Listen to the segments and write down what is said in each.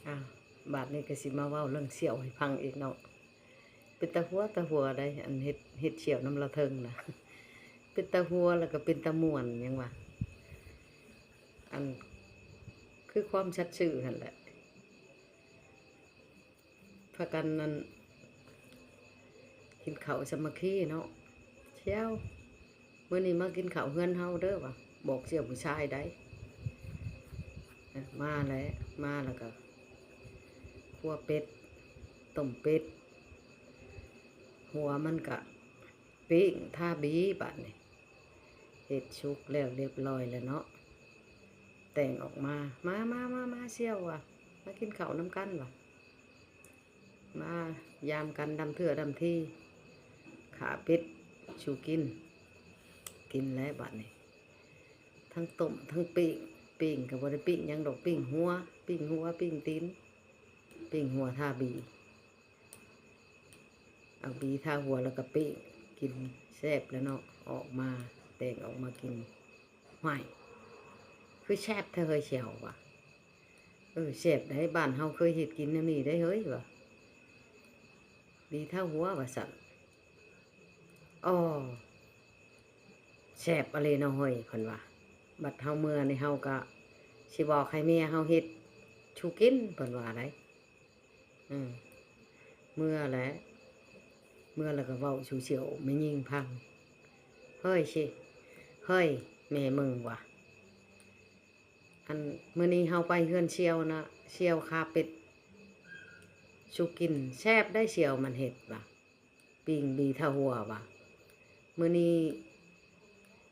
ອ້າວ ບາດນີ້ກໍຊິມາເວົ້າເລື່ອງສ່ຽວໃຫ້ຟັງອີກເນາະ. ເປັນຕາຫົວຕາຫົວໄດ໋ ອັນເຮັດ ເຮັດສ່ຽວນຳລາວເທິງນະ ເປັນຕາຫົວ ແລ້ວກໍເປັນຕາມ່ວນຫຍັງວະ ອັນ ຄືຄວາມສັດຊື່ຫັ້ນແຫຼະ. ພາກັນນັ້ນ ກິນເຂົ້າສາມັກຄີເນາະ. ສ່ຽວ ມື້ນີ້ມາກິນເຂົ້າເຮືອນເຮົາເດີວ່າ ບອກສ່ຽວຜູ້ຊາຍໄດ໋. ເອີ ມາແລ້ວ ມາແລ້ວກໍຂົ້ວເປັດ ຕົ້ມເປັດ ຫົວມັນກະປີ້ງທາບີ. ບາດນີ້ເຮັດສຸກແລ້ວລຽບລ້ອຍແລ້ວເນາະ ແຕ່ງອອກມາ ມາ ມາ ມາ ມາສ່ຽວວ່າ ມາກິນເຂົ້ານຳກັນວ່າ ມາຢາມກັນດຳເທື່ອດຳທີ ຂ້າເປັດສູ່ກິນ. ກິນແລ້ວບາດນີ້ ທັງຕົ້ມທັງປີ້ງ ປີ້ງກໍບໍ່ໄດ້ປີ້ງຫຍັງດອກ ປີ້ງຫົວ ປີ້ງຫົວ ປີ້ງຕີນ ປີ້ງຫົວທາບີ ເອົາບີທາຫົວແລ້ວກໍປີ້ງກິນ ແຊບແລ້ວເນາະ. ອອກມາ ແຕ່ງອອກມາກິນ ຫ້ວຍ ຄືແຊບແທ້ເຮີ້ຍສ່ຽວວ່າ. ເອີ ແຊບໄດ໋ ບ້ານເຮົາເຄີຍເຮັດກິນແນວນີ້ໄດ໋ເຮີ້ຍວ່າ ບີທາຫົວວ່າຊັ້ນ. ອໍ ແຊບອີ່ຫຼີເນາະເຮີ້ຍ ເພິ່ນວ່າ. ບັດເຮົາເມືອນີ້ ເຮົາກໍຊິບອກໃຫ້ເມຍເຮົາເຮັດສູ່ກິນ ເພິ່ນວ່າໄດ໋. ອື ເມືອແຫຼະ ເມືອແລ້ວກໍເວົ້າສູ່ສ່ຽວແມ່ຍິງຟັງ. ເຮີ້ຍຊິ ເຮີ້ຍ ແມ່ມຶງວ່າ ອັນ ມື້ນີ້ເຮົາໄປເຮືອນສ່ຽວນະ ສ່ຽວຂ້າເປັດສູ່ກິນ ແຊບໄດ໋ສ່ຽວມັນເຮັດວ່າ ປີ້ງບີທາຫົວວ່າ ມື້ນີ້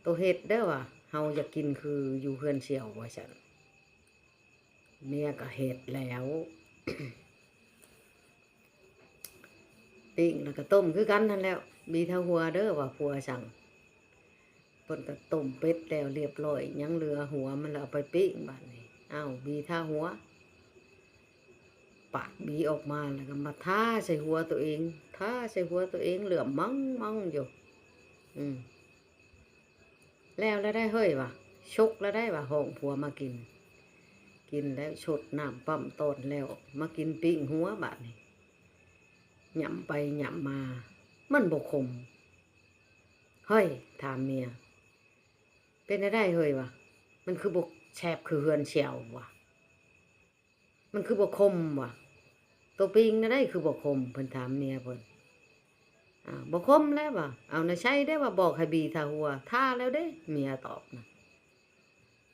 ໂຕເຮັດເດີວ່າ ເຮົາຢາກກິນຄືຢູ່ເຮືອນສ່ຽວວ່າຊັ້ນ. ເມຍກໍເຮັດແລ້ວ ປີ້ງແລ້ວກໍຕົ້ມຄືກັນຫັ້ນແຫຼ້ວ ບີທາຫົວເດີວ່າ ຜົວສັ່ງ. ເພິ່ນກໍຕົ້ມເປັດແລ້ວລຽບລ້ອຍ ຍັງເຫຼືອຫົວມັນແລ້ວເອົາໄປປີ້ງ. ບາດນີ້ ອ້າວ ບີທາຫົວ ປາດບີອອກມາແລ້ວກໍມາທາໃສ່ຫົວໂຕເອງ ທາໃສ່ຫົວໂຕເອງເຫຼື້ອມມັງໆຢູ່. ອື ແລ້ວລະໄດ໋ເຮີ້ຍວ່າ ສຸກລະໄດ໋ວ່າ ຮ້ອງຜົວມາກິນ. ກິນແລ້ວຊົດນ້ຳປ້ຳຕອນແລ້ວ ມາກິນປີ້ງຫົວ. ບາດນີ້ຫຍ້ຳໄປຫຍ້ຳມາ ມັນບໍ່ຂົມ. ເຮີ້ຍ ຖາມເມຍ ເປັນແນວໃດເຮີ້ຍວ່າ ມັນຄືບໍ່ແຊບຄືເຮືອນສ່ຽວວ່າ ມັນຄືບໍ່ຂົມວ່າ ໂຕປີ້ງແນວໃດຄືບໍ່ຂົມ ເພິ່ນຖາມເມຍເພິ່ນ. ອ້າວ ບໍ່ຂົມແລ້ວວ່າ ເອົານະໃສເດ້ວ່າ ບອກໃຫ້ບີທາຫົວ ທາແລ້ວເດ້ ເມຍຕອບນະ.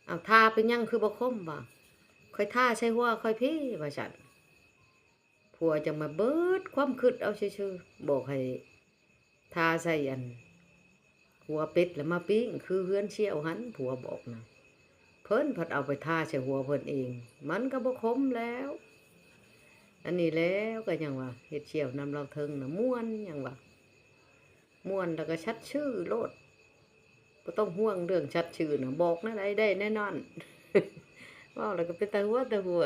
ເອົາ ທາເປັນຫຍັງຄືບໍ່ຂົມວ່າ ຂ້ອຍທາໃສ່ຫົວຂ້ອຍພີ້ວ່າຊັ້ນ. ຜົວຈັ່ງມາເບີດຄວາມຄິດເອົາຊື່ໆ ບອກໃຫ້ທາໃສ່ອັນຫົວເປັດ ແລ້ວມາປີ້ງຄືເຮືອນສ່ຽວຫັ້ນ ຜົວບອກນະ. ເພິ່ນພັດເອົາໄປທາໃສ່ຫົວເພິ່ນເອງ ມັນກໍບໍ່ຂົມແລ້ວ. ອັນນີ້ແຫຼະ ກໍຍັງວ່າເຮັດສ່ຽວນຳລາວເທິງນະ ມ່ວນ ຍັງວ່າ ມ່ວນແລ້ວກໍສັດຊື່ໂລດ ບໍ່ຕ້ອງຫ່ວງເລື່ອງສັດຊື່ນະ ບອກແນວໃດໄດ້ແນວນັ້ນ. ເວົ້າແລ້ວກໍເປັນຕາຫົວຕາຫົວ.